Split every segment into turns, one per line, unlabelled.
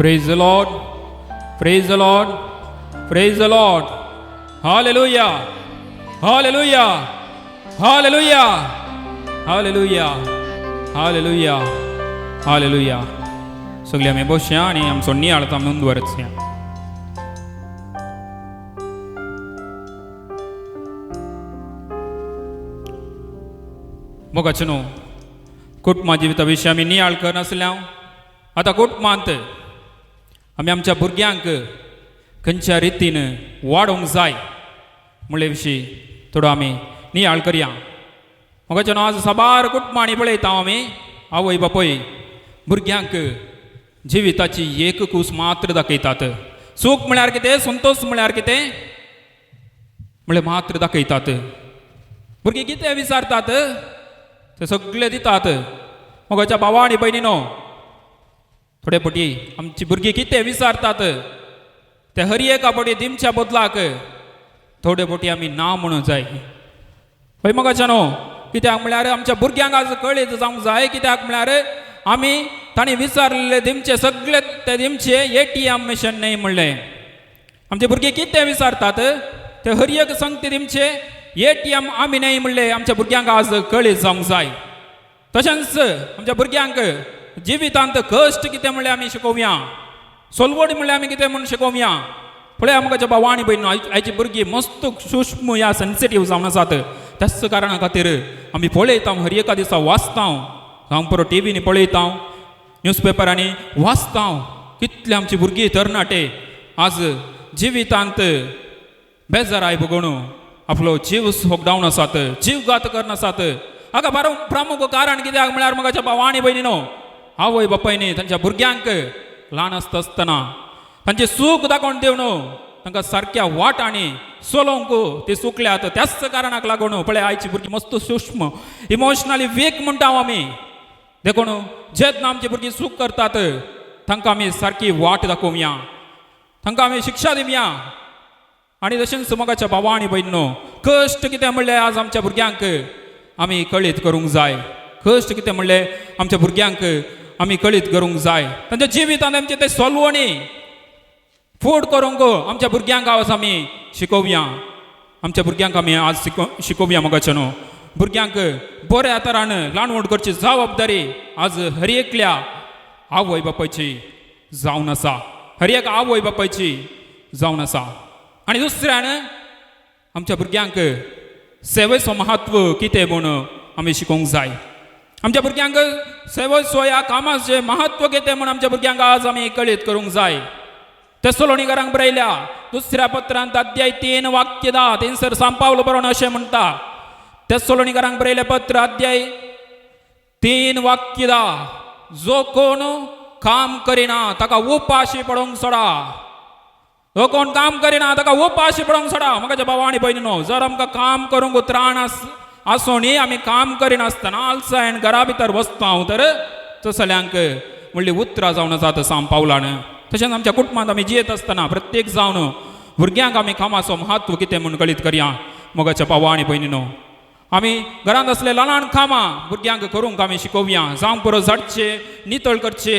Praise the Lord. Praise the Lord. Praise the Lord. Hallelujah. Hallelujah. Hallelujah. Hallelujah. Hallelujah. Hallelujah. सगळे आमी बसया आनी आमचो नियाळ आमी मुंदवरचया. मोगाचें न्हू, कुटुंबा जिविता विशीं आमी नियाळ करनासले. हांव आतां कुटुंबांत आमी आमच्या भुरग्यांक खंयच्या रितीन वाडोवंक जाय म्हणले विशीं थोडो आमी नियाळ करया. मोगाचें न्हू, आज साबार कुटुंबांनी पळयता आमी आवय बापूय भुरग्यांक जिविताची एक कूस मात्र दाखयतात. सूख म्हळ्यार कितें, संतोश म्हळ्यार कितें म्हणलें मात्र दाखयतात. भुरगीं कितें विचारतात ते सगळे दितात. मोगाच्या भावा आनी भयणीनो, थोडे पटी आमची भुरगीं कितें विचारतात ते हर एका पटी दिमच्या बदलाक थोडे पटी आमी ना म्हणूंक जाय. हय मोगाच्या न्हू, कित्याक म्हळ्यार आमच्या भुरग्यांक आज कळीत जावंक जाय. कित्याक म्हळ्यार आमी तांणी विचारलेले दिमचे सगळे ते दिमचे एटीएम मशीन न्हय म्हणलें. आमचे भुरगीं कितें विचारतात ते हर एक संगती दिमचे एटीएम आमी न्हय म्हणलें आमच्या भुरग्यांक आज कळीत जावंक जाय. तशेंच आमच्या भुरग्यांक जिवितांत कश्ट कितें म्हणलें आमी शिकोवया, सोलवड म्हणल्यार आमी कितें म्हूण शिकोवया. पळय आमकां भावा आनी भयणीनो, आयची भुरगीं मस्त सूक्ष्म या सेन्सिटीव जावन आसात. त्याच कारणा खातीर आमी पळयता, हर एका दिसा वाचता, हांव पुरो टिवीनी पळयता, न्यूजपेपरांनी वाचता, कितले आमची भुरगीं तरणाटे आज जिवितांत बेजाराय बगोवन आपलो जीव होगडावन आसात, जीवघात करून आसात. हाका प्रमुख कारण कित्याक म्हळ्यार म्हाका भावा आनी भयणीनो, आवय बापायनी तांच्या भुरग्यांक ल्हान आसता आसतना तांचें सूख दाखोवन दिवन तांकां सारक्या वाटांनी चलोवंक ती चुकल्यात. त्याच कारणाक लागून पळय आयची भुरगीं मस्त सूक्ष्म, इमोशनली वीक म्हणटा आमी. देखून जेन्ना आमची भुरगीं चूक करतात तांकां आमी सारकी वाट दाखोवया, तांकां आमी शिक्षा दिवया. आनी तशेंच मोगाच्या भावा आनी भयणीनो, कश्ट कितें म्हणलें आज आमच्या भुरग्यांक आमी कळीत करूंक जाय. कश्ट कितें म्हणलें आमच्या भुरग्यांक आमी कळीत करूंक जाय. तांच्या जिवितांत आमचे ते सोलवणी फूड करूंक आमच्या भुरग्यांक आज आमी शिकोवया. आमच्या भुरग्यांक आमी आज शिकोवया. मोगाच्या न्हू, भुरग्यांक बऱ्या तरान ल्हान व्हड करची जबाबदारी आज हर एकल्या आवय बापायची जावन आसा, हर एक आवय बापायची जावन आसा. आनी दुसऱ्यान आमच्या भुरग्यांक सेवेचो महत्व कितें म्हूण आमी शिकोवंक जाय. आमच्या भुरग्यांक सेवेचो ह्या कामाचें महत्व कितें म्हूण आमच्या भुरग्यांक आज आमी कळीत करूंक जाय. तेसलोनीकारांक बरयल्या दुसऱ्या पत्रांत अध्याय 3 वाक्य 10 थंयसर सांपावलो बरोवन अशें म्हणटा. तेसलोनीकारांक बरयलें पत्र अध्याय 3 वाक्य 10, जो कोण काम करिना ताका उपाशी पडोवंक सोडा. जो कोण काम करिना ताका उपाशी पडोवंक सोडा. म्हाका भावा आनी भयणीनो, जर आमकां काम करूंक त्राण आसूं न्ही, आमी काम करिनासतना आलसायन घरा भितर बसता हांव तर तसल्यांक म्हणली उतरां जावन आसात सांपावलान. तशेंच आमच्या कुटुंबांत आमी जियेत आसतना प्रत्येक जावन भुरग्यांक आमी कामाचो महत्व कितें म्हूण कळीत करया. मोगाच्या भावा आनी भयणीनो, आमी घरांत आसले ल्हान ल्हान कामां भुरग्यांक करूंक आमी शिकोवया. जावं पुरो झाडचे नितळ करचे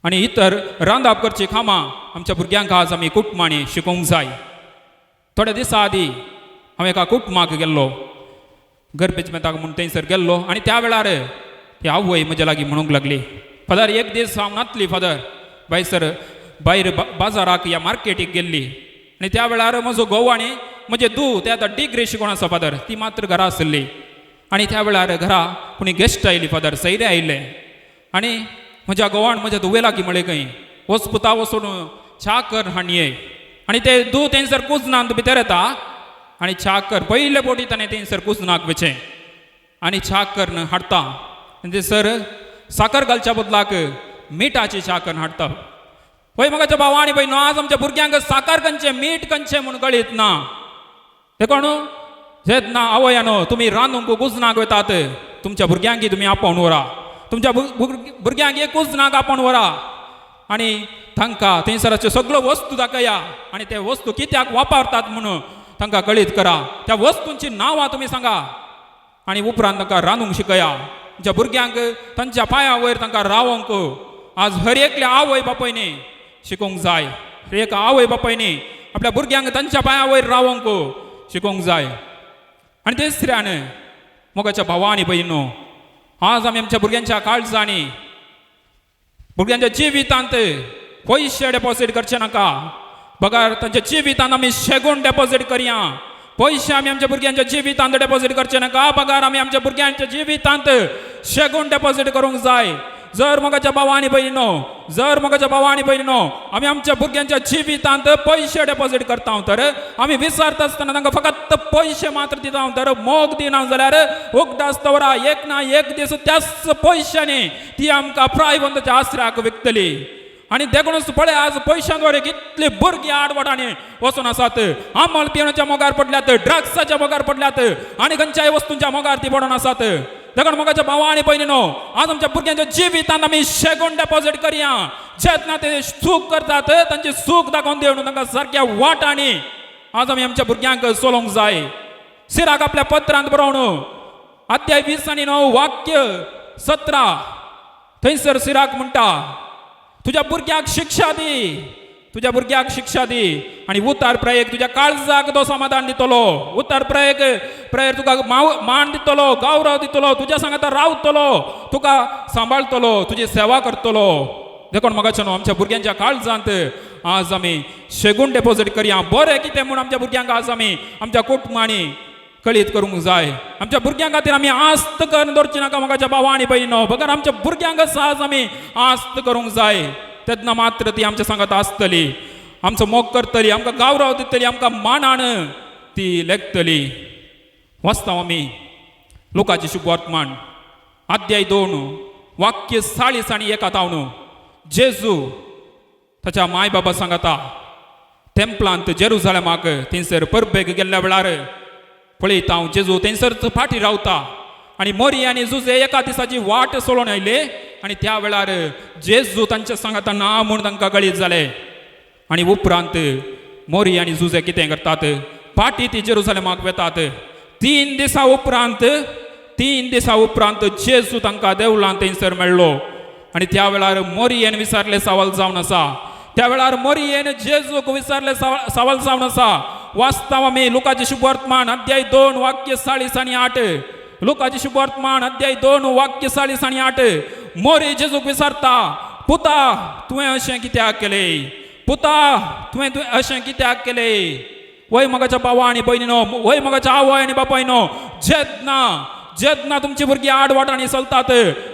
आनी इतर रांदाप करची कामां आमच्या भुरग्यांक आज आमी कुटुंबांनी शिकोवंक जाय. थोड्या दिसां आदीं हांव एका कुटुंबाक गेल्लो, गर्भेजमेंताक म्हूण थंयसर गेल्लो. आनी त्या वेळार ती आवय म्हज्या लागीं म्हणूंक लागली, फादर एक दीस हांव नातली फादर, भायसर भायर बाजाराक या मार्केटीक गेल्ली आनी त्या वेळार म्हजो घोव आनी म्हजे धूव ते आतां डिग्री शिकोण आसा फादर, ती मात्र घरा आसली. आनी त्या वेळार घरा कोणी गेस्ट आयली फादर, सैरे आयिल्ले. आनी म्हज्या घोवान म्हज्या धुवे लागीं म्हळें खंय वच पुता, वचून च्या कर हाणये. आनी ते धूव थंयसर कुजनांत भितर येता आनी च्या कर पयले बोटी ताणें थंयसर कुजनाक वचें आनी च्या करून हाडटा. आनी थंयसर साकर घालच्या बदलाक मिठाची च्या करून हाडटा. पळय म्हाका भावा आनी भयणीनो, आज आमच्या भुरग्यांक साकर खंयचें मीठ खंयचें म्हूण कळीत ना. देखून जेन्ना आवयानो तुमी रांदूंक कुजनाक वतात तुमच्या भुरग्यांक तुमी आपोवन व्हरा, तुमच्या भुरग्यांक एक कुजनाक आपोवन व्हरा आनी तांकां थंयसराच्यो सगळ्यो वस्तू दाखया आनी ते वस्तू कित्याक वापरतात म्हणून तांकां कळीत करा. त्या वस्तूंची नांवां तुमी सांगा आनी उपरांत तांकां रांदूंक शिकया. तुमच्या भुरग्यांक तांच्या पांया वयर तांकां रावोंक आज हर एकल्या आवय बापायनी शिकोवंक जाय. हर एक आवय बापायनी आपल्या भुरग्यांक तांच्या पांया वयर रावोंक शिकोवंक जाय. आनी तिसऱ्यान मोगाच्या भावा आनी भयणीनो, आज आमी आमच्या भुरग्यांच्या काळजांनी, भुरग्यांच्या जिवितांत पयशे डेपॉजीट करचे नाका, बगर तांच्या जिवितांत आमी शेगूण डेपॉजीट करया. पयशे आमी आमच्या भुरग्यांच्या जिवितांत डेपॉजीट करचे नाका, बगर आमी आमच्या भुरग्यांच्या जिवितांत शेगूण डेपॉजीट करूंक जाय. जर मोगाच्या भावा आनी भयणीनो, जर मोगाच्या भावा आनी भयणीनो आमी आमच्या भुरग्यांच्या जिवितांत पयशे डेपॉजीट करता तर आमी विसरता आसतना तांकां फकत पयशे मात्र दिता तर मोग दिना जाल्यार उगडास दवरा, एक ना एक दीस त्याच पयशांनी ती आमकां प्रायवंताच्या आसऱ्याक विकतली. आनी देखूनच पळय आज पयशां कितली भुरगीं आडवाटांनी वचून आसात, आमल पिवण्याच्या मोगार पडल्यात, ड्रग्साच्या मोगार पडल्यात आनी खंयच्याय वस्तूंच्या मोगार ती पडून आसात. देखून मोगाच्या भावा आनी भयणीनो, आज आमच्या भुरग्यांच्या जिवितांत आमी शेगूण डेपॉजीट करया. जेन्ना ते चूक करतात तांची चूक दाखोवन दिवन तांकां सारक्या वाटांनी आज आमी आमच्या भुरग्यांक चलोवंक जाय. सिराक आपल्या पत्रांत बरोवन अध्याय 20 आनी 9 वाक्य 17 थंयसर सिराक म्हणटा, तुज्या भुरग्याक शिक्षा दी, तुज्या भुरग्याक शिक्षा दी आनी उतार प्रयोग तुज्या काळजाक तो समाधान दितलो. उतार प्रयोग प्रयर तुका मान दितलो, गौरव दितलो, तुज्या सांगाता रावतलो, तुका सांबाळतलो, तुजी सेवा करतलो. देखून म्हाका न्हू आमच्या भुरग्यांच्या काळजांत आज आमी शेगूण डेपॉजीट करया. बरें कितें म्हूण आमच्या भुरग्यांक आज आमी आमच्या कुटुंबांनी कळीत करूंक जाय. आमच्या भुरग्यां खातीर आमी आस्त करून दवरची नाका म्हाका भावा आनी भयणीनो, बगर आमच्या भुरग्यांक आज आमी आस्त करूंक जाय. तेन्ना मात्र ती आमच्या सांगात आसतली, आमचो मोग करतली, आमकां गौरव दितली, आमकां मानान ती लेखतली. वाचता आमी लोकांची शुभवर्तमान अध्याय 2 वाक्य 40 आनी 1 तावन जेजू ताच्या माय बाबा सांगता तेंपलांत जेरुजालेमाक थंयसर परबेक गेल्ल्या वेळार पळयता हांव जेजू थंयसर फाटी रावता आनी मोरी आनी जुजे एका दिसाची वाट सोडून आयले आनी त्या वेळार जेजू तांच्या सांगाता ना म्हूण तांकां कळीत जालें. आनी उपरांत मोरी आनी जुजे कितें करतात, फाटी ती जेरुजालेमाक वेतात. 3 दिसां उपरांत, 3 दिसां उपरांत जेजू तांकां देवळांत थंयसर मेळ्ळो आनी त्या वेळार मोरयेन विचारलें सवाल जावन आसा. त्या वेळार मोरयेन जेजूक विचारलें सवाल जावन आसा. वाचता आमी लुकाचें शुभवर्तमान अध्याय 2 वाक्य 40 आनी 8. लुकाचें शुभवर्तमान अध्याय 2 वाक्य 40 आनी 8. मोरी जेजूक विचारता, पुता तुवें अशें कित्याक केलें, पुता तुवें तुवें अशें कित्याक केलें? वय मोगाच्या भावा आनी भयणीनो, वय मोगाच्या आवय आनी बापायनो, जेन्ना जेन्ना तुमची भुरगीं आड वाटांनी चलतात,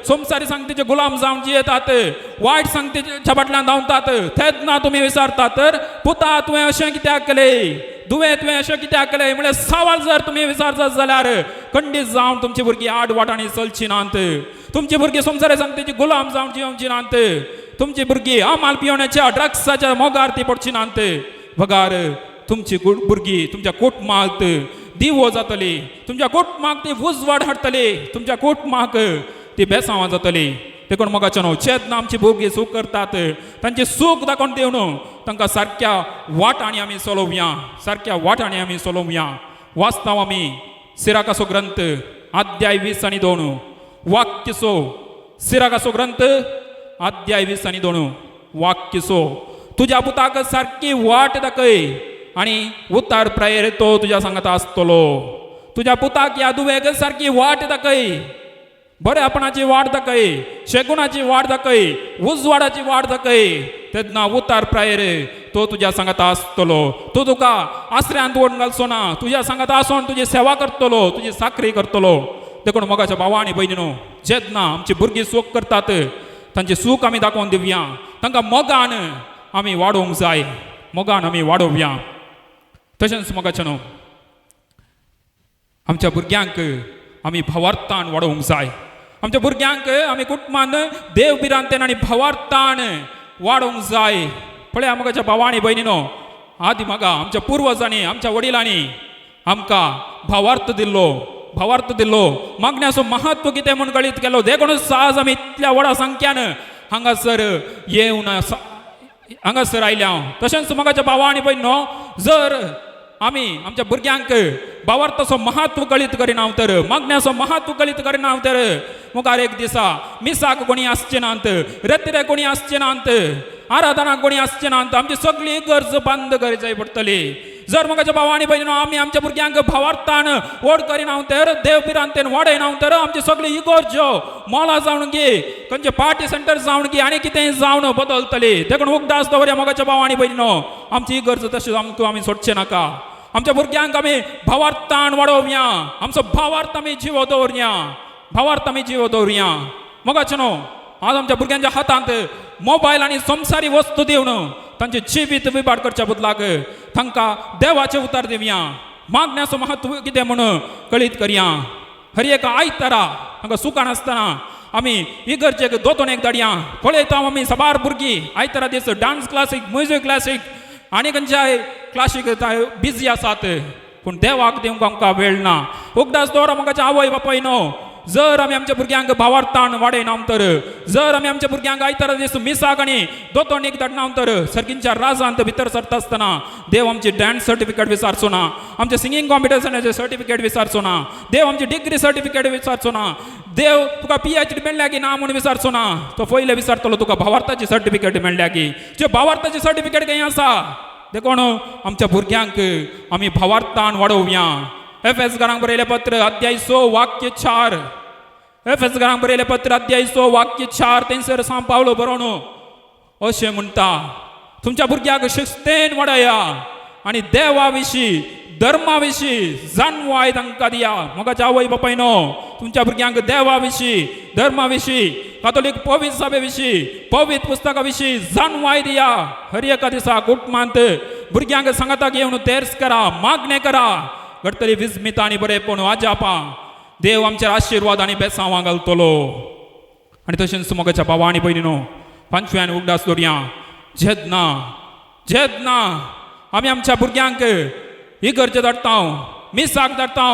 संवसारी सांगतेचे गुलाम जावन जियेतात, वायट सांगतेच्या फाटल्यान धांवतात, तेन्ना तुमी विचारतात तर पुता तुवें अशें कित्याक केलें, दुवें तुवें अशें कित्याक केलें म्हळ्यार सवाल जर तुमी विचारतात जाल्यार खंडीत जावन तुमची भुरगीं आड वाटांनी चलची नात, तुमची भुरगीं संवसारी सांगतेची गुलाम जावन जियोवची नात, तुमची भुरगीं अमाल पिवण्याच्या ड्रग्साच्या मोगार ती पडची नात. बगार तुमची भुरगीं तुमच्या कुटुंबाक दिवो जातली, तुमच्या कुटुंबाक ती उजवाड हाडटली, तुमच्या कुटुंबाक ती बेसांवां जातली. देखून मोगाचें न्हू जेन्ना आमची भुरगीं चूक करतात तांची चूक दाखोवन दिवन तांकां सारक्या वाटांनी आमी चलोवया, सारक्या वाटांनी आमी चलोवया. वाचता आमी सिराकाचो ग्रंथ अध्याय 20 आनी 2 वाक्य 6. सिराकाचो ग्रंथ अध्याय 20 आनी 2 वाक्य 6. तुज्या पुताक सारकी वाट दाखय आनी उतार प्रायेर तो तुज्या सांगाता आसतलो. तुज्या पुताक ह्या दुवेक सारकी वाट दाखय, बऱ्यापणाची वाट दाखय, शेगुणाची वाट दाखय, उजवाडाची वाट दाखय, तेन्ना उतार प्रायेर तो तुज्या सांगाता आसतलो. तो तुका आसऱ्यांत ओडून घालचो ना, तुज्या सांगाता आसोन तुजी सेवा करतलो, तुजी साकरी करतलो. देखून मोगाच्या भावा आनी भयणीनो, जेन्ना आमची भुरगीं चूक करतात तांची चूक आमी दाखोवन दिवया, तांकां मोगान आमी वाडोवंक जाय, मोगान आमी वाडोवया. तशेंच मोगाचें न्हू आमच्या भुरग्यांक आमी भावार्थान वाडोवंक जाय. आमच्या भुरग्यांक आमी कुटुंबान देव भिरांतेन आनी भावार्थान वाडोवंक जाय. पळया मोगाच्या भावा आनी भयणीनो, आदी म्हाका आमच्या पुर्वजांनी आमच्या वडिलांनी आमकां भावार्थ दिल्लो, भावार्थ दिल्लो, मागण्याचो महत्व कितें म्हूण कळीत केलो. देखूनच आज आमी इतल्या व्हडा संख्यान हांगासर येवन हांगासर आयल्या हांव. तशेंच मोगाच्या भावा आनी भयणीनो, जर आमी आमच्या भुरग्यांक भावार्थाचो महत्व कळीत करिना तर, मागण्याचो महत्व कळीत करिना तर मुखार एक दिसा मिसाक कोणी आसचे नात, रेत्रे कोणी आसचे नात, आराधना कोणी आसचे नात, आमची सगळी गरज बंद करची पडटली. जर मोगाच्या भाव आनी भयणीनो आमी आमच्या भुरग्यांक भावार्थान व्हड करिना तर, देव भिरांतेन वाडयना तर आमची सगळी इगर्जो मॉलां जावन गी, खंयचे पार्टी सेंटर जावन गी आनी कितें जावन बदलतली. देखून उगडास दवरया मोगाच्या भाव आनी भयणीनो, आमची इगर्ज तशें आमकां आमी सोडचें नाका. आमच्या भुरग्यांक आमी भावार्थान वाडोवया, आमचो भावार्थ आमी जिवो दवरया, भावार्थ आमी जिवो दवरया. मोगाचें न्हू आज आमच्या भुरग्यांच्या हातांत मोबायल आनी संवसारी वस्तू दिवन तांचें जिवीत विबाड करच्या बदलाक तांकां देवाचें उतार दिवया, मागण्याचो महत्व कितें म्हूण कळीत करया. हर एका आयतारा तांकां सुखान आसतना आमी इगर्जेक दोतोन धाडया. पळयता आमी साबार भुरगीं आयतारा दीस डांस क्लासीक, म्युजीक क्लासीक आनी खंयच्याय क्लासीक बिजी आसात, पूण देवाक दिवंक आमकां वेळ ना. उगडास दवर मोगाच्या आवय बापायनो, जर आमी आमच्या भुरग्यांक भावार्थान वाडयना तर, जर आमी आमच्या भुरग्यांक आयतारा दीस मिसाक आनी दोतोनीक धाडना तर सर्गींच्या राजांत भितर सरता आसतना देव आमची डान्स सर्टिफिकेट विचारचो ना, आमचे सिंगींग कॉम्पिटिशनाचे सर्टिफिकेट विचारचो ना, देव आमची डिग्री सर्टिफिकेट विचारचो ना, देव तुका PhD मेळ्ळ्या की ना म्हूण विचारचो ना. तो पयले विचारतलो तुका भावार्थाची सर्टिफिकेट मेळ्ळ्या की. जे भावार्थाची सर्टिफिकेट खंय आसा? देखून आमच्या भुरग्यांक आमी भावार्थान वाडोवया. एफएस घरांक बरयलें पत्र अध्याय 6 वाक्य 4, एफएस घरांक बरयलें पत्र अध्याय 6 वाक्य 4 थंयसर सांव पावलो बरोवन अशें म्हणटा, तुमच्या भुरग्याक शिस्तेन वाडया आनी देवा विशीं धर्मा विशीं जाणवाय तांकां दिया. मोगाच्या आवय बापायनो, तुमच्या भुरग्यांक देवा विशीं, धर्मा विशीं, कातोलीक पवित्र सभे विशीं, पवित्र पुस्तका विशीं जाणवाय दिया. हर एका दिसा कुटुंबांत भुरग्यांक सांगाता घेवन तेर्स करा, मागणें करा, घडटली विस्मिता आनी बरेपण आजापां. देव आमचेर आशिर्वाद आनी बेसांवां घालतलो. आनी तशेंच मोगाच्या भावा आनी भयणीनो, पांचव्यान उगडास दवरया, जेन्ना जेन्ना आमी आमच्या भुरग्यांक इगर्जे धाडटा, मिसाक धाडटा,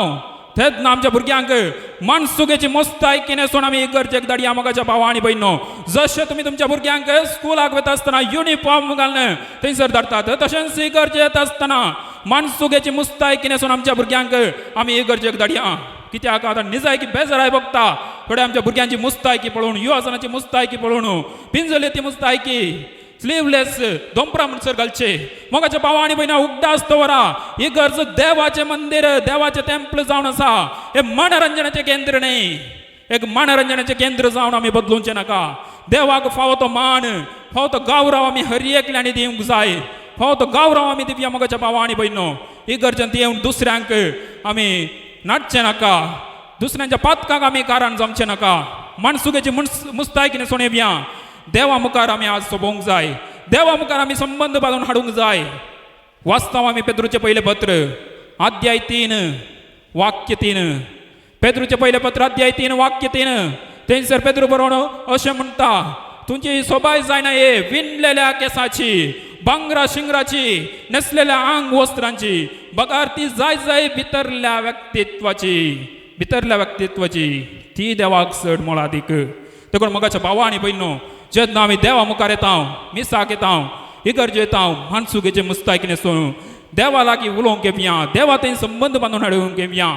तेन्ना आमच्या भुरग्यांक मानसुगेची मुस्तायकी न्हेसून आमी इगर्जेक धाडया. मोगाच्या भावा आनी भयणीनो, जशें तुमी तुमच्या भुरग्यांक स्कुलाक वता आसतना युनिफॉर्म घालून थंयसर धाडटात, तशेंच इगर्जे येता आसतना मानसुगेची मुस्तायकी न्हेसून आमच्या भुरग्यांक आमी इगर्जेक धाडया. कित्याक आतां निजायकी बेजाराय बघता थोड्या आमच्या भुरग्यांची मुस्तायकी पळोवन, युवाजनाची मुस्तायकी पळोवन, पिंजले ती मुस्तायकी, स्लीवलेस दोंपरा म्हणसर घालचे. मोगाच्या भावा आनी भयणा, उगडास दवरा, इगर्ज देवाचें मंदीर, देवाचें टेम्पल जावन आसा. हें मनोरंजनाचें केंद्र न्हय, एक मनोरंजनाचें केंद्र जावन आमी बदलुचें नाका. देवाक फावो तो मान, फावो तो गौरव आमी हर एकल्यांनी दिवंक जाय, फावो तो गौरव आमी दिवया. मोगाच्या भावा आनी भयणो, इगर्जेंत येवन दुसऱ्यांक आमी नाटचें नाका, दुसऱ्यांच्या पातकांक आमी कारण जावचें नाका. माणसुगेची मुस्तायकी न्हेसून येवया. देवा मुखार आमी आज सोबोवंक जाय, देवा मुखार आमी संबंद बांदून हाडूंक जाय. वाचता आमी पेद्रूचें पयलें पत्र अध्याय 3 वाक्य 3, पेद्रूचें पयलें पत्र अध्याय 3 वाक्य 3, थंयसर पेद्रू बरोवन अशें म्हणटा, तुमची सोबाय जायना हे विणलेल्या केसाची, भांगरा शिंगराची, न्हेसलेल्या आंग वस्त्रांची, बगार ती जाय जाय भितरल्या व्यक्तित्वाची, भितरल्या व्यक्तित्वाची, ती देवाक चड मोलादीक. देखून मोगाच्या भावा आनी भयणो, जेन्ना आमी देवा मुखार येता, मिसाक येता, इगर्जे येता, मानसुगेचे मुस्तायकी न्हेसून देवा लागीं उलोवंक घेवया, देवा थंय संबंद बांदून हाडूंक घेवया.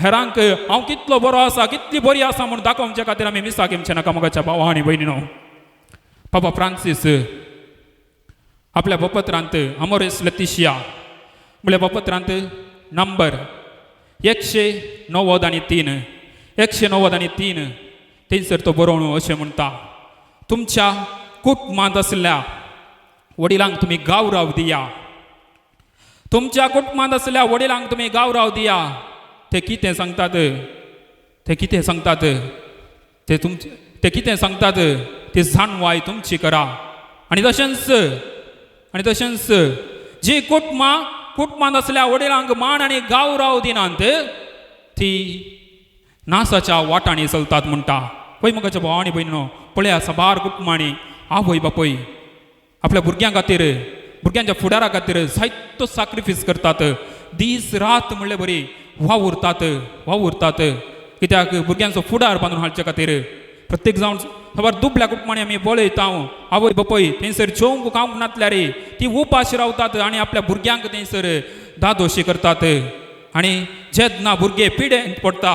हेरांक हांव कितलो बरो आसा, कितली बरी आसा म्हूण दाखोवचे खातीर आमी मिसाक येवचें नाका. मोगाच्या भावा आनी भयणीनो, पापा फ्रांसीस आपल्या पत्रांत अमोरेस लतिशिया म्हळ्या पत्रांत नंबर 193, 193 थंयसर तो बरोवन अशें म्हणटा, तुमच्या कुटुंबांत आसल्या वडिलांक तुमी गावराव दिया, तुमच्या कुटुंबांत आसल्या वडिलांक तुमी गावराव दिया. ते कितें सांगतात, ते कितें सांगतात, ते तुमचे, ते कितें सांगतात ती जाणवाय तुमची करा. आनी तशेंच, आनी तशेंच जी कुटुंबां कुटुंबांत आसल्या वडिलांक मान आनी गावराव दिनात ती नासाच्या वाटांनी चलतात म्हणटा. पळय मोगाच्या भाव आनी भयणीनो, पळया साबार कुटुंबांनी आवय बापूय आपल्या भुरग्यां खातीर, भुरग्यांच्या फुडारा खातीर जायतो साक्रिफीस करतात, दीस रात म्हणले बरी वावुरतात, वावुरतात. कित्याक भुरग्यांचो फुडार बांदून हाडचे खातीर. प्रत्येक जावन साबार दुबल्या कुटुंबांनी आमी पळयता आवय बापूय थंयसर जेवंक खावंक नातल्यार ती उपाशी रावतात आनी आपल्या भुरग्यांक थंयसर धादोशी करतात. आनी जेन्ना भुरगे पिडेन पडटा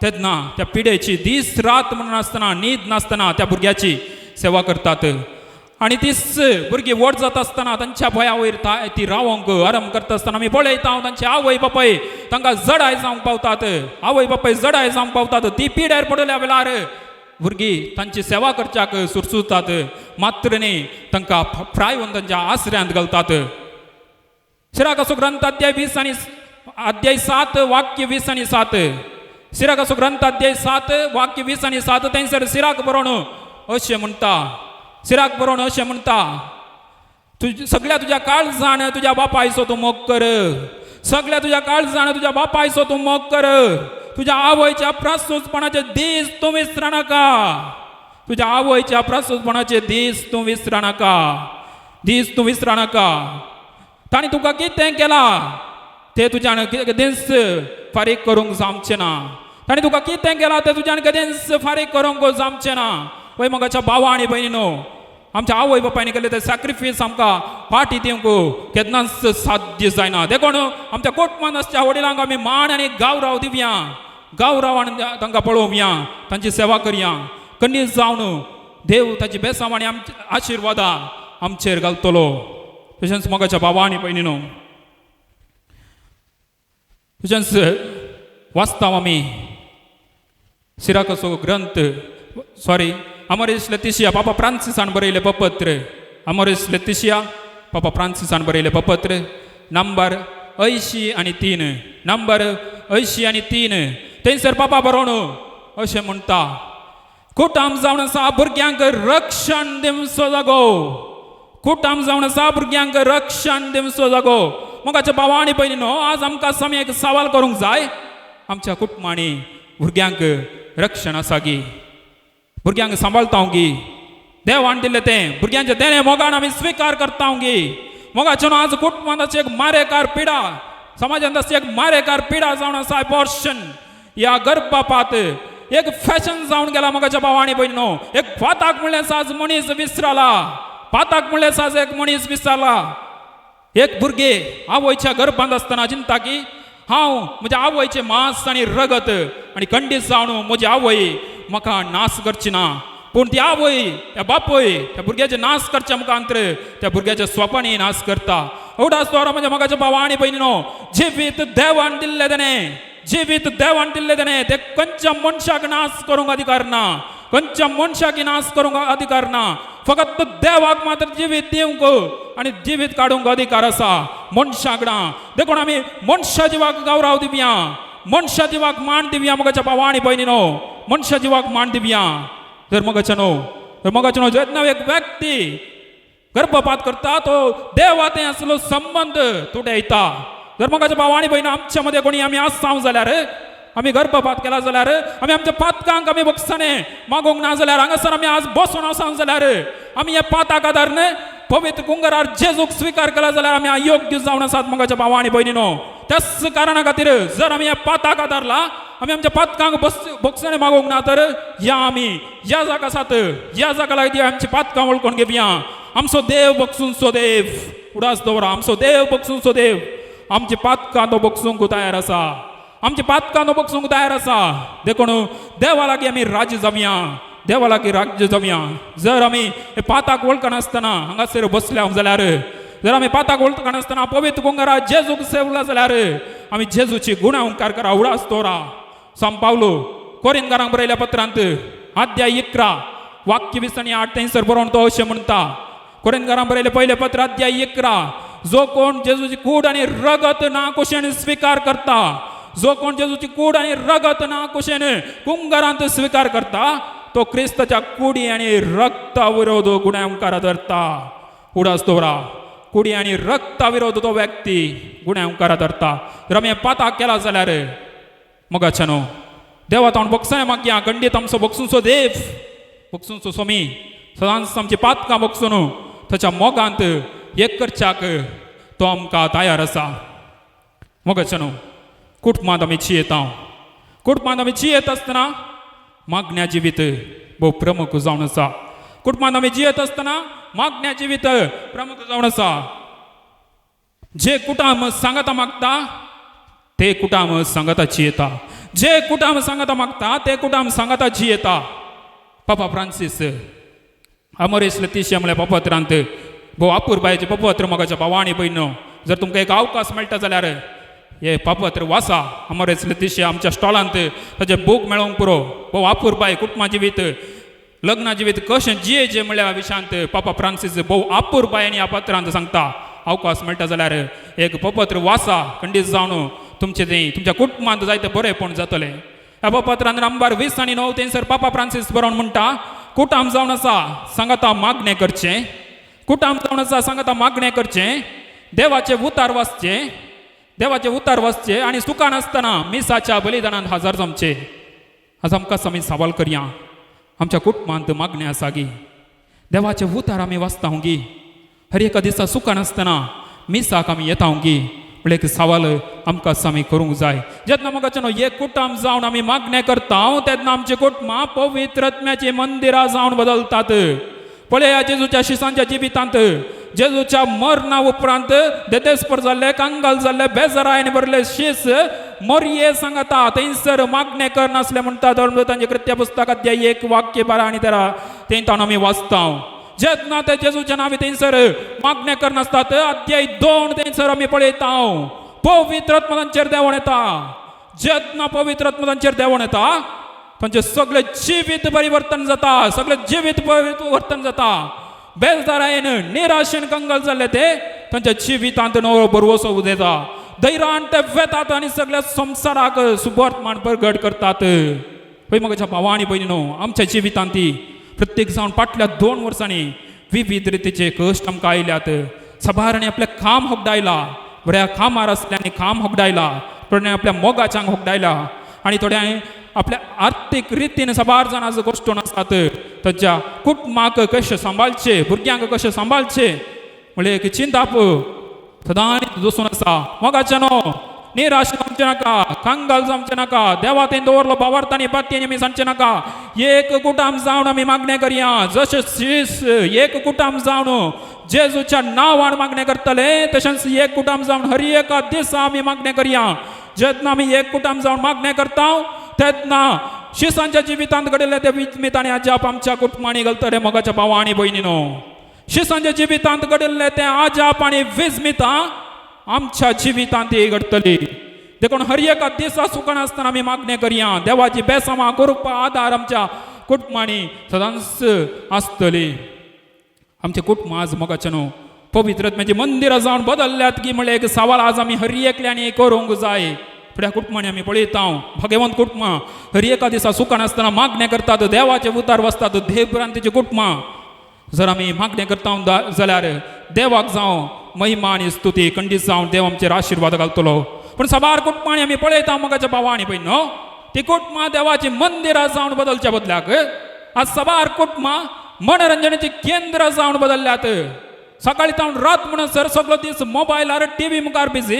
तेन्ना त्या पिडेची दीस रात म्हणून आसतना न्हीद नासतना त्या भुरग्याची सेवा करतात. आनी तीच भुरगीं व्हड जाता आसतना तांच्या भंया वयर ती रावंक आराम करता आसतना आमी पळयता तांचे आवय बापाय तांकां जडाय जावंक पावतात, आवय बापाय जडाय जावंक पावतात. ती पिड्यार पडल्या वेळार भुरगीं तांची सेवा करच्याक सुरसुरतात, मात्र न्ही तांकां फ्राय तांच्या आसऱ्यांत घालतात. सिराकाचो ग्रंथ अध्याय 20 आनी अध्याय 7 वाक्य 20 आनी 7. सिराकाचो ग्रंथ अध्याय 7 वाक्य 20 आनी 7 थंयसर सिराक बरोवन अशें म्हणटा, सिराक बरोवन अशें म्हणटा, तुज सगळ्या तुज्या काळजान तुज्या बापायचो तूं मोग कर, सगळ्या तुज्या काळजान तुज्या बापायचो तूं मोग कर, तुज्या आवयच्या प्रासूचपणाचे दीस तूं विसरनाका, तुज्या आवयच्या प्रासूचपणाचे दीस तूं विसरनाका, दीस तूं विसरनाका. तांणी तुका कितें केलां तें तुज्यान केदींच फारीक करूंक जावचें ना, तांणी तुका कितें केलां तें तुज्यान केदींच फारीक करूंक जावचें ना. वय मोगाच्या भावा आनी भयणीनो, आमच्या आवय बापायनी केल्ले ते सॅक्रिफायस आमकां फाटी दिवंक केन्नाच साध्य जायना. देखून आमच्या कुटुंबांत आसच्या वडिलांक आमी मान आनी गावराव दिवया, गावराव आनी तांकां पळोवया, तांची सेवा करया. कन्नीस जावन देव ताची बेसांव आनी आमचे आशिर्वादां आमचेर घालतलो. तशेंच मोगाच्या भावा आनी भयणीनो, तशेंच वाचता आमी सिराकाचो ग्रंथ, सॉरी, अमरेश लेतिशिया पापा फ्रांसिसान बरयलें पपत्र, अमरेश लेतिशिया पापा फ्रांसिसान बरयलें पपत्र नंबर 83, नंबर 83. थंयसर पापा बरोवन अशें म्हणटा, कुटाम जावन आसा भुरग्यांक रक्षण दिवचो जागो, कुटाम जावन आसा भुरग्यांक रक्षण दिवचो जागो. मोगाच्या भावा आनी भयणीनो, आज आमकां समी एक सवाल करूंक जाय, आमच्या कुटुंबांनी भुरग्यांक रक्षण आसा गी, भुरग्यांक सांबाळता गी, देवान दिल्लें तें भुरग्यांचें देणें मोगान आमी स्विकार करता गी. मोगाचें आज कुटुंबांत एक मारेकार पिडा, समाजांत आसची एक मारेकार पिडा जावन आसा एबॉर्शन ह्या गर्भपात एक फॅशन जावन गेला. मोगाच्या भावा आनी भयणीनो, एक पाताक म्हणल्यार आज मनीस विसरला, पाताक म्हणल्यार आज एक मनीस विसरला. एक भुरगें आवयच्या गर्भांत आसतना चिंता की हांव म्हज्या आवयचें मांस आनी रगत आनी खंडीत जावन म्हजी आवय म्हाका नाश करची ना, पूण ती आवय त्या बापूय त्या भुरग्याचे नाश करच्या मुखांतर त्या भुरग्याच्या स्वपणी नाश करता. उडास द्वारा म्हज्या मोगाच्या भावा आनी भयणीनो, जिवीत देवान दिल्लें तेणें, जिवीत देवान दिल्लें तेणें, ते खंयच्या मनशाक नाश करूंक अधिकार ना, खंयच्या मनशाक नाश करूंक अधिकार ना. फकत देवाक मात्र जिवीत दिवंक आनी जिवीत काडूंक अधिकार आसा, मनशाक ना. देखून आमी मनशा जिवाक गौरव दिवया, मनशा जिवाक मान दिवया. मोगाच्या भावा आनी भयणीनो, मनशा जिवाक मान दिवया. तर मोगाच्या न्हू, तर मोगाच्या न्हू, जेन्ना एक व्यक्ती गर्भपात करता तो देवा ते आसलो संबंद तुटयता. जर मोगाच्या भावा आनी भयणीनो, आमच्या मदें कोणी आमी आसाव जाल्यार, आमी गर्भपात केला जाल्यार, आमी आमच्या पातकांक आमी बक्षाने मागूंक ना जाल्यार, हांगासर आमी आज बसून आसाव जाल्यार, आमी ह्या पाताक आदार पवित्र कुंगरार जेजूक स्विकार केला जाल्यार आमी अयोग्य जावन आसात. मोगाच्या भावा आनी भयणीनो, त्याच कारणा खातीर जर आमी ह्या पाताक आदारला, आमी आमच्या पातकांक बक्षाने मागूंक ना तर या आमी ह्या जागा आसात, ह्या जागा लागीं आमची पातकां वळखून घेवया. आमचो देव बक्षूंचो देव, उडास दवरा, आमचो देव बक्षूंचो देव, आमची पातकां तो बक्षूंक तयार आसा, आमची पातकां तो बक्षूंक तयार आसा. देखून देवा लागीं आमी राजी जावया, देवा लागीं राज्य जावया. जर आमी हे पाताक वळखनासतना हांगासर बसल्या जाल्यार, जर आमी पाताक वळखनासतना पवित्र कुंगरा जेजूक सेवला जाल्यार आमी जेजूची गुणांकार करा. उडास दवरा. सांव पावलो कोरिनकारांक बरयल्या पत्रांत अध्याय 11 वाक्य 20 आनी 8 थंयसर बरोवन तो अशें म्हणटा, कोरिनकारांक बरयलें पयलें पत्र अध्याय 11, जो कोण जेजूची कूड आनी रगत ना कुशेन स्विकार करता, जो कोण जेजूची कूड आनी रगत ना कुशेन कुंगरांत स्विकार करता तो क्रिस्ताच्या कुडी आनी रक्ता विरोध गुन्यांवकारा धरता. उडास दवरा, कुडी आनी रक्ता विरोध तो व्यक्ती गुन्यांवकारा धरता. जर आमी पाताक केला जाल्यार मोगाच्या न्हू, देवा ताण बक्षां मागया, खंडीत आमचो बक्षूंचो देव, बक्षूंचो स्वामी सदांच आमची पातकां बक्षून ताच्या मोगांत एक करच्याक तो आमकां तयार आसा. मोगाच्या न्हू, कुटुंबांत आमी जियेता, कुटुंबांत आमी जियेत आसतना मागण्या जिवीत भोव प्रमुख जावन आसा. कुटुंबांत आमी जियेत आसतना मागण्या जिवीत प्रमुख जावन आसा. जे कुटाम सांगाता मागता ते कुटाम सांगाता जियेता. जे कुटाम सांगाता मागता ते कुटाम सांगाता जियेता. पापा फ्रांसीस अमरेश लतीश म्हळ्यार पपत्रांत भोव अपुरबायेचें पपत्र मोगाच्या भावा आनी भयणो, जर तुमकां एक अवकाश मेळटा जाल्यार हे पापत्र वाचा. अमरेश लतीश आमच्या स्टॉलांत ताचे बूक मेळोंक पुरो. भोव अपुरबाय कुटुंबा जिवीत, लग्ना जिवीत कशें जियेचें म्हळ्यार विशांत पापा फ्रांसीस भोव अपुरबायेन ह्या पत्रांत सांगता. अवकाश मेळटा जाल्यार एक पपत्र वाचा. खंडीत जावन तुमचें तें तुमच्या कुटुंबांत जायते बरेंपण जातलें. ह्या पत्रान नंबर 20 आनी 9 थंयसर पापा फ्रांसीस बरोवन म्हणटा, कुटाम जावन आसा सांगाता मागणें करचें, कुटाम जावन आसा सांगाता मागणें करचें, देवाचें उतार वाचचें, देवाचें उतार वाचचें आनी सुखान आसतना मिसाच्या बलिदानान हजर जमचें. आज आमकां आमी सवाल करया, आमच्या कुटुंबांत मागणें आसा गी? देवाचें उतार आमी वाचता गी? हर एका दिसा सुखान आसतना मिसाक आमी येता गी? म्हणल्यार एक सवाल आमकां आमी करूंक जाय. जेन्ना म्हाका न्हू एक कुटुंब जावन आमी मागणें करता तेन्ना आमचीं कुटुंबां पवित्र आत्म्याचीं मंदिरां जावन बदलतात. पळया जेजूच्या शिसांच्या जिवितांत जेजूच्या मरणा उपरांत देदेस्पर जाल्ले, कंगाल जाल्ले, बेजारायन भरले शीस मोरये सांगता थंयसर मागणें करनासले म्हणटा. धर्मदूतांचे कृत्य पुस्तक अध्याय 1 वाक्य 12 आनी 13 थंय ताणून आमी वाचता. जेन्ना ते जेजूच्या नांवान थंयसर मागणें करनासतात, अध्याय 2 थंयसर आमी पळयता पवित्र आत्मा तांचेर देंवोन येता. जेन्ना पवित्र आत्मा तांचेर देंवोन येता तांचें सगळें जिवीत परिवर्तन जाता, सगळें जिवीत परिवर्तन जाता. बेजारायन निराशेन कंगाल जाल्ले ते तांच्या जिवितांत नवो भरवसो उदेता. धैर्यान ते वेतात आनी सगळ्या संवसाराक सुबर्तमान प्रगट करतात. पळय म्हज्या भावा आनी भयणीनो, आमच्या जिवितांत ती प्रत्येक जावन फाटल्या 2 वर्सांनी विविध रितीचे कश्ट आमकां आयल्यात. सबारांनी आपलें काम होगडायला, बऱ्या कामार आसल्यांनी काम होगडायला, थोड्यांनी आपल्या मोगाच्यांक होगडायला आनी थोड्यांनी आपल्या आर्थीक रितीन साबार जाणां कश्टून आसात. तांच्या कुटुंबाक कशें सांबाळचें, भुरग्यांक कशें सांबाळचें म्हणल्यार एक चिंताप सदांच दसून आसा. मोगाचें न्हू निराश जावचें नाका, कंगाल जावचें नाका. देवा थंय दवरलो भावार्थ आनी बातयेन आमी सांगचें नाका. एक कुटाम जावन आमी मागणें करया. जशें शीस एक कुटाम जावन जेजूच्या नांवान मागणें करतले तशेंच एक कुटाम जावन हर एका दिसा आमी मागणें करया. जेन्ना आमी एक कुटाम जावन मागणें करता तेन्ना शिसांच्या जिवितांत घडिल्लें ते विस्मीत आनी अजाप आमच्या कुटुंबांनी घालतले. मोगाच्या भावा आनी भयणीनो, शिसांच्या जिवितांत घडिल्लें तें अजाप आनी विस्मितां आमच्या जिवितांत ती घडटली. देखून हर एका दिसा सुखान आसतना आमी मागणें करया. देवाची बेसामां कृपा आदार आमच्या कुटुंबांनी सदांच आसतली. आमचें कुटुंब आज मोगाचें न्हू पवित्र आत्म्याची मंदिरां जावन बदलल्यात की म्हणल्यार एक सवाल आज आमी हर एकल्यांनी करूंक जाय. फुड्या कुटुंबांनी आमी पळयता भाग्यवंत कुटुंबां हर एका दिसा सुखान आसतना मागणें करतात, देवाचे उतार वचतात, देवभ्रांतीचीं कुटुंबां. जर आमी मागणें करता जाल्यार देवाक जावं महिमा आनी स्तुती खंडीत जावन देव आमचेर आशिर्वाद घालतलो. पूण साबार कुटुंबांनी आमी पळयता मोगाच्या भावा आनी भयण न्हू ती कुटुंबां देवाची मंदिरां जावन बदलच्या बदल्याक आज साबार कुटुंबां मनोरंजनाची केंद्र जावन बदलल्यात. सकाळी तावन रात म्हणसर सगळो दीस मोबायलार टीव्ही मुखार बिजी,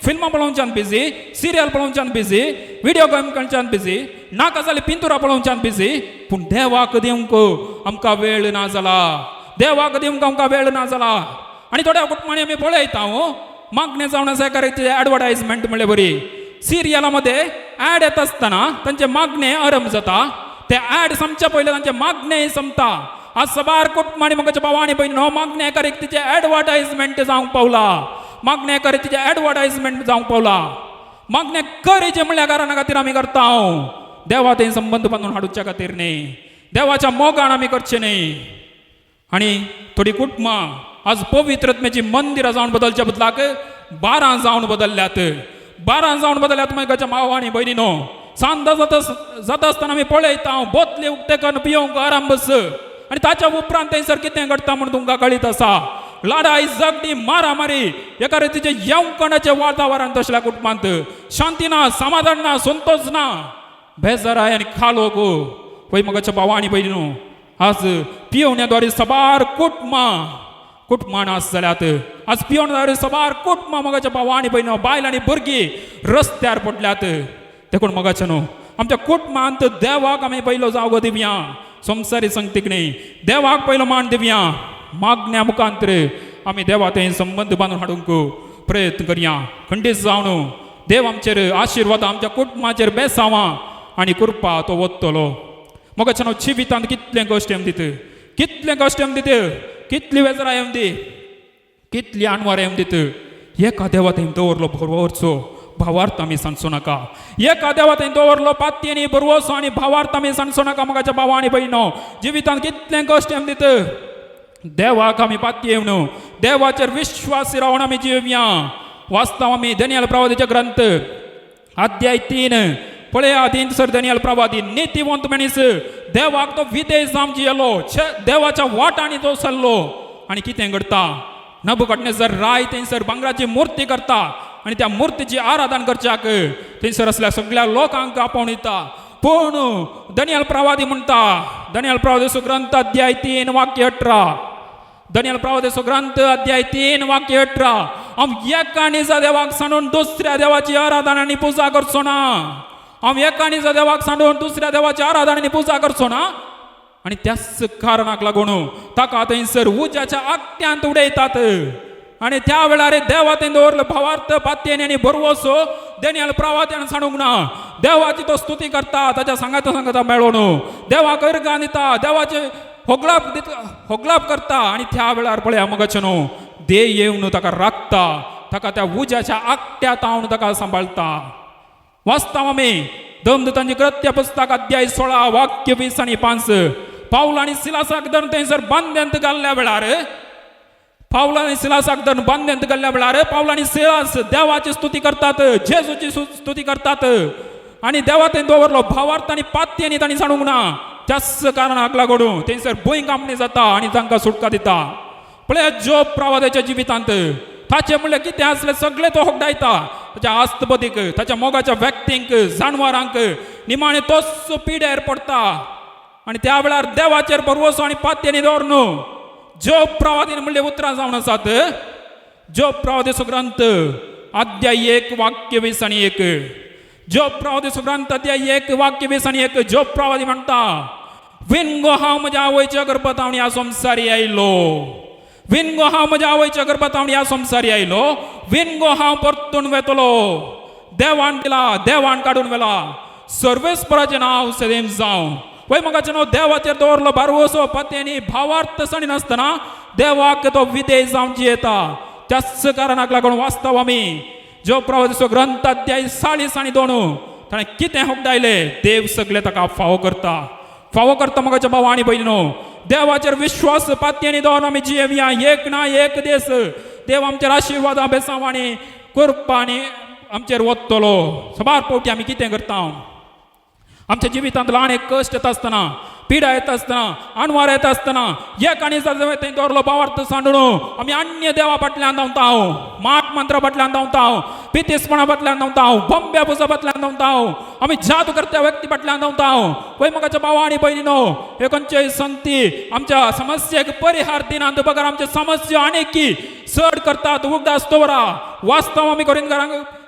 फिल्मां पळोवच्यान बिजी, सिरियल पळोवच्यान बिजी, व्हिडिओ गेम खेळच्यान बिजी, नाका जाल्यार पिंतुरां पळोवच्यान बिजी. पूण देवाक दिवंक आमकां वेळ ना जाला, देवाक दिवंक आमकां वेळ ना जाला. आनी थोड्या कुटुंबांनी आमी पळयता मागणें जावन आसा एका एडवर्टायजमेंट म्हणले बरी सिरियला मध्ये ऍड येता आसतना तांचें मागणें आरंभ जाता. ते ऍड समच्या पयलें तांचें मागणें समता. आज सबार कुटुंबांनी मोगाच्या भावा आनी भयणी हो मागणें एका तिचें एडवर्टायजमेंट जावंक पावला, मागणें एका तिचें एडवर्टायजमेंट जावंक पावला. मागणें करीचें म्हणल्या कारणा खातीर आमी करता देवा थंय संबंद बांदून हाडुच्या खातीर न्ही, देवाच्या मोगान आमी करचें न्ही. आनी थोडीं कुटुंबां आज पवित्र आत्म्याची मंदिरां जावन बदलच्या बदलाक बारां जावन बदलल्यात, बारां जावन बदलल्यात. मोगाच्या भाव आनी भयणीनो, सांज जाता जाता आसतना आमी पळयता बोतले उक्ते करून पियोंक आराम बस आनी ताच्या उपरांत थंयसर कितें घडटा म्हूण तुमकां कळीत आसा. लढाई, झगडी, मारामारी, एका रितीचें येवकणाचें वातावरण. तसल्या कुटुंबांत शांती ना, समाधान ना, संतोष ना, बेजाराय आनी खालोक. पळय मोगाच्या भावा आनी भयणीनो, आज पियोवण्याद्वारे साबार कुटुंबां कुटुंबां नाश जाल्यात. आज पियोवण्याद्वारे साबार कुटुंबां मोगाच्या भावा आनी भयणीनो, बायल आनी भुरगीं रस्त्यार पडल्यात. देखून मोगाचें न्हू आमच्या कुटुंबांत देवाक आमी पयलो जागो दिवया, संवसारी संगतीक न्ही. देवाक पयलो मान दिवया. मागण्या मुखांतर आमी देवा थंय संबंद बांदून हाडूंक प्रयत्न करया. खंडीत जावन देव आमचेर आशिर्वाद, आमच्या कुटुंबाचेर बेसावां आनी कृपा तो वतलो. मोगाच्यानो, जिवितांत कितलें कश्ट येवन दित, कितलें कश्ट येवन दित, कितली वेजरा येवन दी, कितली आणवार येवन दित, एका देवा थंय दवरलो बरोवरचो भावार्थ आमी सांगचो नाका. एका देवा थंय दवरलो पातयेनी बरवसो आनी भावार्थ आमी सांगचो नाका. मोगाच्या भावा आनी भयणो, जिवितांत कितलें कश्ट येवन दित, देवाक आमी पातयेवन देवाचेर विश्वास रावन आमी जिवया. वास्तव आमी दनियल प्रवादीचे ग्रंथ अध्याय 3 पळया. 3 सर दनियल प्रवादी नितीवंत मनीस, देवाक तो विदेश जावन जियेलो, देवाच्या वाटांनी तो चल्लो. आनी कितें घडता, नबूकदनेझर राय थंयसर भांगराची मूर्ती करता आनी त्या मूर्तीची आराधन करच्याक थंयसर असल्या सगळ्या लोकांक आपोवन दिता. पूण दनियल प्रवादी म्हणटा, दनियल प्रवादीचो ग्रंथ अध्याय 3 वाक्य 18, दनियल प्रवादीचो ग्रंथ अध्याय 3 वाक्य 18, हांव एका निजा देवाक सांडून दुसऱ्या देवाची आराधना आनी पुजा करचो ना. हांव एका निजा देवाक सांडून दुसऱ्या देवाची आराधना आनी पुजा करचो ना. आनी त्याच कारणाक लागून ताका थंयसर उज्याच्या आगट्यांत उडयतात. आनी त्या वेळार देवा थंय दवरलो भावार्थ पातयेन आनी बरवसो दनियल प्रवाद्यान सांडूंक ना. देवाची तो स्तुती करता, ताच्या सांगाता सांगाता मेळोन देवाक अर्गां दिता, देवाचे होगलाप दिता, होगलाप करता. आनी त्या वेळार पळया मोगाचे न्हू, देव येवन ताका राखता, ताका त्या उज्याच्या आगट्या तावन ताका सांबाळटा. वाचता आमी दमदूतांची कृत्य पुस्तक अध्याय 16 वाक्य 20 आनी 5. पावल आनी सिलासाक धरून थंयसर बांद्यांत घाल्ल्या वेळार, पावल आनी सिलासाक धरून बांद्यांत घाल्ल्या वेळार पावल आनी सिलास देवाची स्तुती करतात, जेजूची स्तुती करतात. आनी देवा थंय दवरलो भावार्थ आनी पातयेनी तांणी सांडूंक ना. त्याच कारणाक लागून थंयसर भूंय कांपणी जाता आनी तांकां सुटका दिता. पळया जोब प्रवादाच्या जिवितांत ताचें म्हणल्यार कितें आसलें सगळें तो होगडायता. ताच्या आस्तबदीक, ताच्या मोगाच्या व्यक्तींक, जानवरांक, निमाणें तोच पिड्यार पडटा. आनी त्या वेळार देवाचेर भरवसो आनी पातयेनी दवर न्हू. जोब प्रवादीन म्हणले उतरां जावन आसात. जोब प्रवादीचो ग्रंथ अध्याय 1 वाक्य 20 आनी 1. जोब प्रवादीचो ग्रंथ अध्याय 1 वाक्य 20 आनी 1. जोब प्रवादी म्हणटा, विनगो हांव म्हज्या आवयच्या गर्भांत हांव ह्या संवसारी आयलो, विनगो हांव म्हज्या आवयच्या गर्भांत हांव ह्या संवसारी आयलो, विनगो हांव परतून वेतलो. देवान दिला, देवान काडून व्हेला, सर्वेस्पराचें नांव सदैव जावं. वय मोगाचें नांव देवाचेर दवरलो बारवसो पत्यांनी भावार्थ सणी नासतना देवाक तो विधेय जावन जियेता. त्याच कारणाक लागून वास्तव आमी जो प्रवादीचो ग्रंथ अध्याय 40 आनी 2 ताणें कितें होगडायलें, देव सगळें ताका फावो करता, फावो करता. मोगाच्या भाव आनी भयणीनो, देवाचेर विश्वास पातयेनी दवरून आमी जियेवया. एक ना एक दीस देव आमचेर आशिर्वादां बेसांव आनी कृपा आनी आमचेर वतलो. साबार फावटी आमी कितें करता, आमच्या जिवितांत ल्हान एक कश्ट येता आसतना, पिडा येता आसतना, आणवार येता आसतना, एक आनी थंय दवरलो भावार्थ सांडून आमी अन्य देवा फाटल्यान धांवता, माट मंत्रा फाटल्यान धांवता, पितीसपणा फाटल्यान धांवता, बंब्या पुजा फाटल्यान धांवता, आमी जादू करत्या व्यक्ती फाटल्यान धांवता. वय मोगाच्या भावा आनी भयणीनो, हे खंयच्याय संगती आमच्या समस्येक परिहार दिनात, बगर आमच्या समस्या आनीकी चड करतात. उगडास दवरा. वास्तव आमी करीन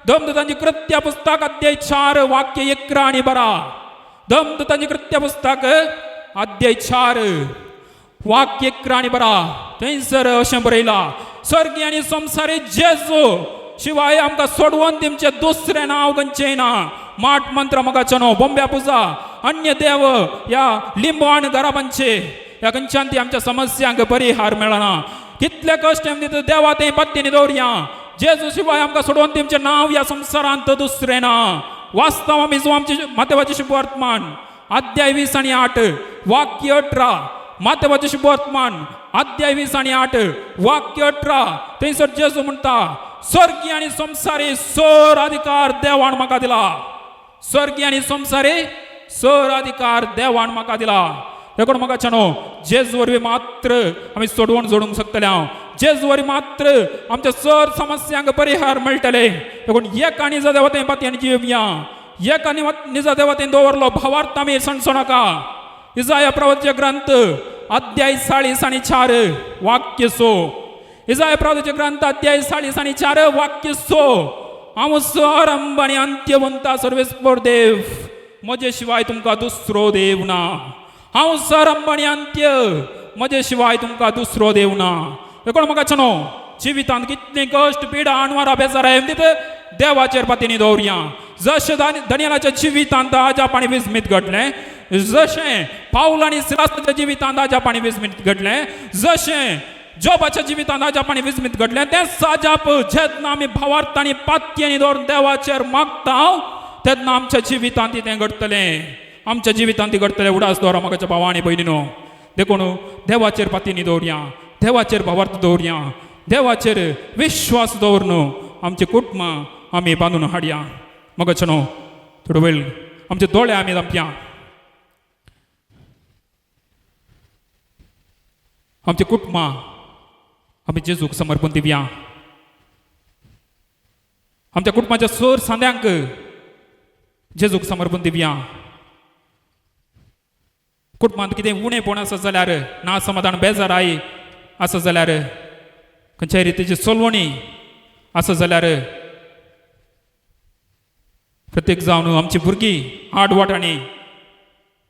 दमदूतांची कृत्य पुस्तक अध्याय 4 वाक्य 11 आनी 12. दमदूतांची कृत्य पुस्तक अध्याय 4 वाक्य 11 आनी 12. थंयसर अशें बरयलां, स्वर्गीय आनी संवसारी जेजू शिवाय आमकां सोडवून दिवचें दुसरें नांव खंयचें ना. माट मंत्र मोगाचो न्हू, बोंब्या पुजा, अन्य देव ह्या लिंबू आनी घराबांचे ह्या खंयच्यान ती आमच्या समस्यांक परिहार मेळना. कितले कश्ट आमी दिता देवा थंय पत्तीनी दवरया. जेजू शिवाय आमकां सोडोवन दिवचें नांव ह्या संवसारांत दुसरें ना. वास्तव आमी जो आमचे मातेवाचे शुभवर्तमान अध्याय 20 आनी 8 वाक्य 18. मातेवाचे शुभवर्तमान अध्याय 20 आनी 8 वाक्य 18. थंयसर जेजू म्हणटा, स्वर्गीय आनी संवसारी सर अधिकार देवान म्हाका दिला. स्वर्गीय आनी संवसारी सर अधिकार देवान म्हाका दिला. देखून म्हाका न्हू, जेजू वरवीं मात्र आमी सोडवण जोडूंक शकतले. हांव जेजू वरवीं मात्र आमच्या सर समस्यांक परिहार मेळटले. देखून एक आनी निजा देवतें पातयेन जिवया. एक आनी निजा देवतें दवरलो भावार्थ आमी सणसो नाका. इजाया प्रवचन ग्रंथ अध्याय 40 आनी 4 वाक्य 6. इजाया प्रवचन ग्रंथ अध्याय 40 आनी 4 वाक्य 6. हांव आरंभ आनी अंत्यवंता सर्वेस्पर देव, म्हजे शिवाय तुमकां दुसरो देव ना. हांव आरंभ आनी अंत्य, म्हजे शिवाय तुमकां दुसरो देव ना. देखून म्हाका न्हू, जिवितांत कितली कश्ट पिडा आणवारा बेजारा येवन दित देवाचेर पातीनी दवरया. जशें दानियेलाच्या जिवितांत अजाप आनी विस्मीत घडलें, जशें पावल आनी सिलासाच्या जिवितांत अजाप आनी विस्मीत घडलें, जशें जोबाच्या जिवितांत अजाप आनी विस्मीत घडलें, तेंच अजाप जेन्ना आमी भावार्थ आनी पातयेनी दवरून देवाचेर मागता तेन्ना आमच्या जिवितांत तें घडटलें, आमच्या जिवितांत घडटलें. उडास दवरा म्हाका भावा आनी भयणीनो. देखून देवाचेर पातीनी दवरया, देवाचेर भावार्थ दवरया, देवाचेर विश्वास दवरून आमचें कुटुंबां आमी बांदून हाडया. मगाचो न्हू थोडो वेळ आमचे दोळे आमी धांपया, आमचें कुटुंबां आमी जेजूक समर्पण दिवया. आमच्या कुटुंबाच्या सोर सांद्यांक जेजूक समर्पण दिवया. कुटुंबांत कितें उणेपण आसा जाल्यार, ना समाधान बेजार आई आसा जाल्यार, खंयच्याय रितीची चलवणी आसा जाल्यार, प्रत्येक जावन आमची भुरगीं आड वाटांनी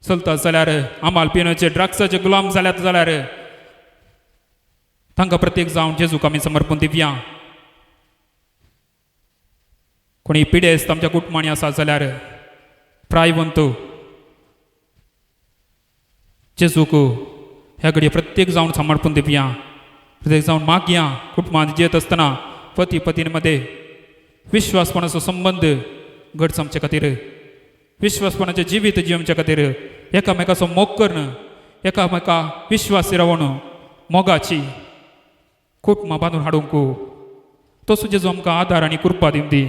चलता जाल्यार, आमाल पिवण्याचे ड्रग्साचे गुलाम जाल्यात जाल्यार, तांकां प्रत्येक जावन जेजूक आमी समर्पण दिवया. कोणी पिडेस्त आमच्या कुटुंबांनी आसा जाल्यार प्रायवंत जेजूक ह्या घडये प्रत्येक जावन समर्पण दिवया. प्रत्येक जावन मागया. कुटुंबांत जियेत आसतना पती पतीन मध्ये विश्वासपणाचो संबंद घट आमचे खातीर, विश्वासपणाचें जिवीत जिवचे खातीर एकामेकाचो मोग करून एकामेका विश्वासी रावन मोगाची कुटुंबां बांदून हाडूंक तसो जेजू आमकां आदार आनी कृपा दिवंदी.